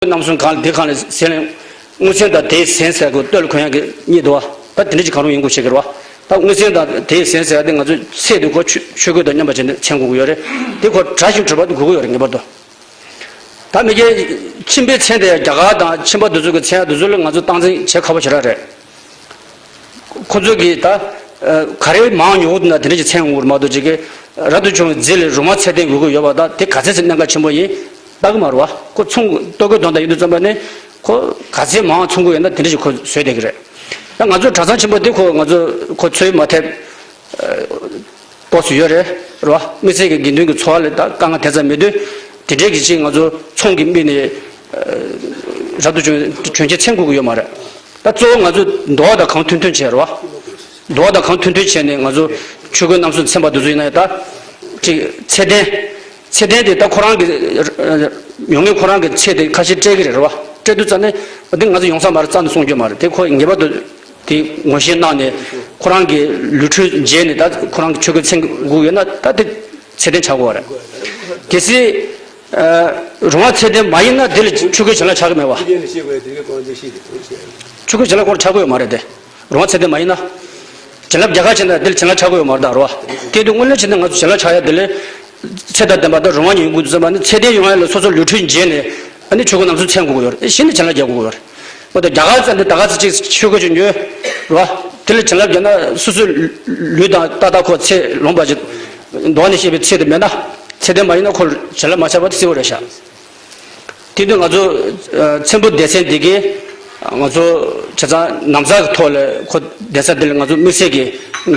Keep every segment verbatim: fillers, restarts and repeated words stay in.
རྣམ་གསུམ་གང་ལ་དེ་གང་ལ་ཟན་ལེན། དངོས་ཟན་དང་དེའི་ཟན་ཟེར་དགོས་ལྟོ་ལ་གོན་ཡག་གི་གཉིས་འདུག་བ། ད་དེ་འདྲ་ཅིག་གང་རུང་ཡིན་དགོས་བྱེད་ཀྱི་རེད་བ། ད་དངོས་ཟན་དང་དེའི་ཟན་ཟེར་ཡག་དེ་ང་ཚོས་ཚེ་འདི་ཁོ་ཆོས་ཆོས་གོས་དང་མཉམ་པ་བྱས་ནས་མཚན་དགོས་ཀྱི་ཡོད་རེད། དེ་ཁོ་གྲྭ་བཞིན་གྲུབ་པ་དེ་དགོས་ཀྱི་ཡོད་རེད་ངེས་པར་དུ། ད་མི་སྐྱའི་ཁྱིམ་པའི་མཚན་དེ་རྒྱ་གར་དང་ཁྱིམ་པ་དེ་ཚོ་གི་མཚན་དེ་ཚོ་ལ་ང་ཚོ་སྟངས་འཛིན་བྱེད་ཁག་པོ་ཞེ་དྲག་རེད། ཁོ་ཚོ་གིས་ད་ཨ་ག་རེ་མང་ཉུང་དེ་འདྲ་ཅིག་མཚན་འོང་གི་རེད་མ་གཏོགས་ཅིག་གི་རབ་ཏུ་བྱུང་བའི་རྫས་ལས་རོ་མ་ཚད་ལྡན་དགོས་ཀྱི་ཡོད་པ་དང་དེ་ག་ཚད་ཅིག་གནད་འགག་ཆེན་པོ་ཡིན་ལྟ་གི་མ་རེད་བ། ཁོ་ཚོང་ལྟོ་གོས་དོན་དག་ཡིན་དུས་ཙམ་པ་ནི་ཁོ་ག་ཚད་མང་ཚོང་གི་ཡོད་ན་དེ་འདྲ་ཅིག་ཁོ་བཟོས་བསྡད་ཀྱི་རེད། ད་ང་ཚོ་གྲྭ་ཚང་ཆེན་པོ་དེ་ཁོ་ང་ཚོ་ཁོ་ཚོས་མ་ཐེབས། ཨ་སྤོབས་སུ་ཡོད་རེད་རེད་བ། དམིགས་བསལ་གྱི་དགེ་འདུན་གྱི་འཚོ་བ་ལ་ད་དཀའ་ངལ་དེ་ཙམ་མེད་དུས་དེ་འདྲའི་གི་ཅིག་ང་ཚོ་ཚོང་གི་དམིགས་ནས་ཨ་རབ་ཏུ་བྱུང་བྱུང་ཆེད་མཚན་དགོས་ཀྱི་ཡོད་མ་རེད། ད་གཙོ་བོ་ང་ཚོ་འདུལ་བ་དང་གང་མཐུན་མཐུན་བྱས་རེད་བ། འདུལ་བ་དང་གང་མཐུན་མཐུན་བྱས་ནས་ང་ཚོ་ཆོས་གོས་རྣམ་གསུམ་མཚན་པ་དེ་ཚོ་ཡིན་ན་ཡང་ད་ཅིག་ཚད་ལྡན། ཚད་ལྡན་དེ་ད་ཁོ་རང་གི་ཨ་མྱ་ངན་ཁོ་རང་གི་ཚད་དེ་ཁ་ཤས་སྤྲད་ཀྱི་རེད་རེད་བ། སྤྲད་དུས་ཙམ་ནས་འདི་ང་ཚོ་ཡོང་ས་མ་རེད་རྩ་ནས་གསུང་རྒྱུ་མ་རེད། དེ་ཁོ་ངེས་པར་དུ། དེ་ངོ་ཤེས་གནང་ནས་ཁོ་རང་གི་ལུས་འཕྲོད་འཇལ་ནས་ད་ཁོ་རང་གི་ཆོས་གོས་ཚན་དགོས་ཡོད་ན་ད་དེ་ཚད་ལྡན་ཆགས་དགོས་པ་རེད། གལ་སྲིད་ཨ་རོ་མ་ཚད་ལྡན་མ་ཡིན་ན་དེ་ལ་ཆོས་གོས་བྱིན་རླབས་ཆགས་ཀྱི་མེད་པ། ཆོས་གོས་བྱིན་རླབས་ཁོ་ལ་ཆགས་ཀྱི་ཡོད་མ་རེད་དེ། རོ་མ་ཚད་ལྡན་མ་ཡིན་ན། བྱིན་རླབས་རྒྱ་གར་བྱས་ན་དེ་ལ་བྱིན་རླབས་ཆགས་ཀྱི་ཡོད་མ་རེད་ད་རོ་བ། དེ་དུས་དངོས་གནས་བྱས་ན་ང་ཚོ་བྱིན་རླབས་ཆགས་ཡ་དེ་ལ། ཚད་དང་ལྡན་པ་དང་རོ་མ་ཡིན་དགོས་དུས་ཙམ་པ་ནི་ཚད་ལྡན་ཡོང་ཡ་ལ་སོ་སོ་ལུས་འཕྲོད་འཇལ་ནས་ཨ་ནི་ཆོས་གོས་རྣམ་གསུམ་མཚན་དགོས་ཀྱི་ཡོད་རེད། གཞི་ནས་བྱིན་རླབས་རྒྱག་དགོས་ཀྱི་ཡོད་རེད། འོ་ད་རྒྱ་གར་ཙམ་དུ་ད་ག་ཚོད་ཅིག་ཆོས་གོས་ཅིག་ཉོས་རོ། དེ་ལ་བྱིན་རླབས་བརྒྱབ་ན་སོ་སོའི་ལུས་དང་ཏག་ཏག་ཁོ་ཚེ་ལོངས་པ་ཅིག་མདོ་ནས་བཤད་པའི་ཚེ་དེ་མེད་ན་ཚད་ལྡན་མ་ཡིན་ན་ཁོ་ལ་བྱིན་རླབས་མ་ཆགས་པ་དེ་གསལ་བོ་རེད་ཤག་དེ་དུས་ང་ཚོ་ཨ་ཚེམ་བུ་སྡེ་ཚན་འདི་གས་ང་ཚོ་བྱས་ཙང་ན་བཟའ་གི་ཐོག་ལ་ཁོ་སྡེ་ཚན་འདི་ལ་ང་ཚོ་དམིགས་བསལ་གྱི་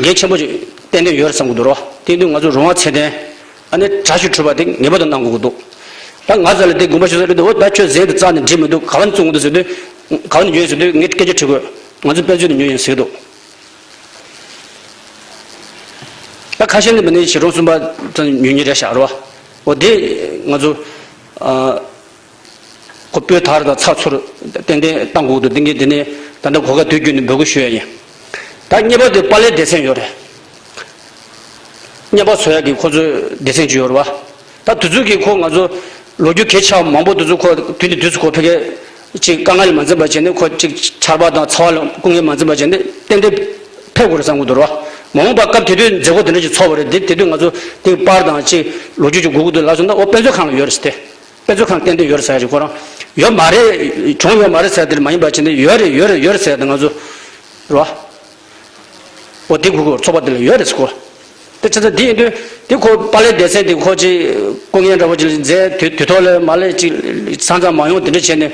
འགན་ཆེན་པོ་ཅིག་ཏན་ཏན་ཡོད་རེད་བསམ་གི་འདུག་རོ། དེ་དུས་ང་ཚོ་རོང་བ་ཚད་ལྡན། ཨ་ནི་གྲྭ་ཆོས་གྲུབ་པ་དེ་ངེས་པར་དུ་གནང་དགོས་ཀྱི་འདུག་ད་ང་ཚོ་ལ་དེ་དགོངས་པ་ཞུ་ས་རེད་འདུག་འོ་ད་ཁྱོད་ཟས་འདི་རྩ་ནས་འགྲིག་མི་འདུག་ག་བ་ནས་བཙོང་གི་འདུག་ཟེར་དུས། ག་བ་ནས་ཉོས་ཟེར་དུས་ངས་སྐད་ཆ་དྲི་དགོས། ང་ཚོ་དཔལ་འབྱོར་ནས་ཉོས་ཡིན་ཟེར་གྱི་འདུག་ད་ཁ་ཤས་ནས་མི་ནི་བྱེ་སྒྲོམ་གསུམ་པ་ཙམ་ཉོས་ཉོས་རེད་ཤག་རོ། འོ་དེ་ང་ཚོ་ཨ། ཁོ་སྤོས་དར་དང་ཚྭ་ཚུར་ཏན་ཏན་བཏང་དགོས་འདུག་འདི་འདི་ནས་ད་ལྟ་གོ་སྐབས་དུས་རྒྱུན་ནས་འབོད་སྐུལ་ཞུ་ཡ་ཡིན། ད་གཉིས་པ་དེ་པཱ་ལའི་སྡེ་ཚན་ཡོད་རེད། བརྙན་པར་བཟོ་ཡ་གི་ཁོ་ཚོའི་སྡེ་ཚན་ཅིག་ཡོད་རེད་བ། ད་དུས་ཚོད་ཀྱི་ཁོ་ང་ཚོ་ལོ་རྒྱུས་གལ་ཆེ་བ་མང་པོ་དུས་ཚོད་ཁོ་དུས་ནས་དུས་སུ་ཁོ་ཕ་གི་ཅིག་དཀའ་ངལ་མ་འཛེམས་པ་བྱས་ནས་ཁོ་ཅིག་ཆར་པ་དང་ཚ་བ་ལ་སྐུ་ངལ་མ་འཛེམས་པ་བྱས་ནས་ཏན་ཏན་ཕེབས་དགོས་རེད་བསམ་གི་འདུག་རེད་བ། མ་འོངས་པ་སྐབས་དེ་དུས་མཛད་སྒོ་དེ་འདྲ་ཅིག་ཚོགས་པ་རེད་དེ་དེ་དུས་ང་ཚོ་དེ་པར་དང་ཅིག་ལོ་རྒྱུས་ཅིག་དགོས་ཀྱི་འདུག་ལབ་སོང་ན་ཨོ་དཔེ་མཛོད་ཁང་ལ་ཡོད་རེད་ཟེར་ཏེ། དཔེ་མཛོད་ཁང་ཏན་ཏན་ཡོད་རེད་ཟེར་ཡ་ཅིག་ཁོ་རང་ཡོད་མ་རེད། གྱོང་ཡོད་མ་རེད་ཟེར་ཡ་དེ་མ་ཡིན་པ་བྱས་ནས་ཡོད་རེད་ཡོད་རེད་ཡོད་རེད་ཟེར་ཡ་དེ་ང་ཚོ་རེད་བ། འོ་དེ་ཁོ་ཁོ་ཚོགས་པ་དེ་ལ་ཡོད་རེད་ཟེར་ཁོ། དེ་བྱས་ཙང་དེ་ཡིན་དུས་དེ་ཁོ་པཱ་ལའི་སྡེ་ཚན་དེ་ཁོ་ཅིག་སྐུ་ངལ་འདྲ་པོ་ཅིག་མཛད་དུས་དུས་ཐོག་ལ་མ་ལས་ཅིག་ས་མཚམས་མ་ཡོང་དེ་འདྲ་བྱས་ནས་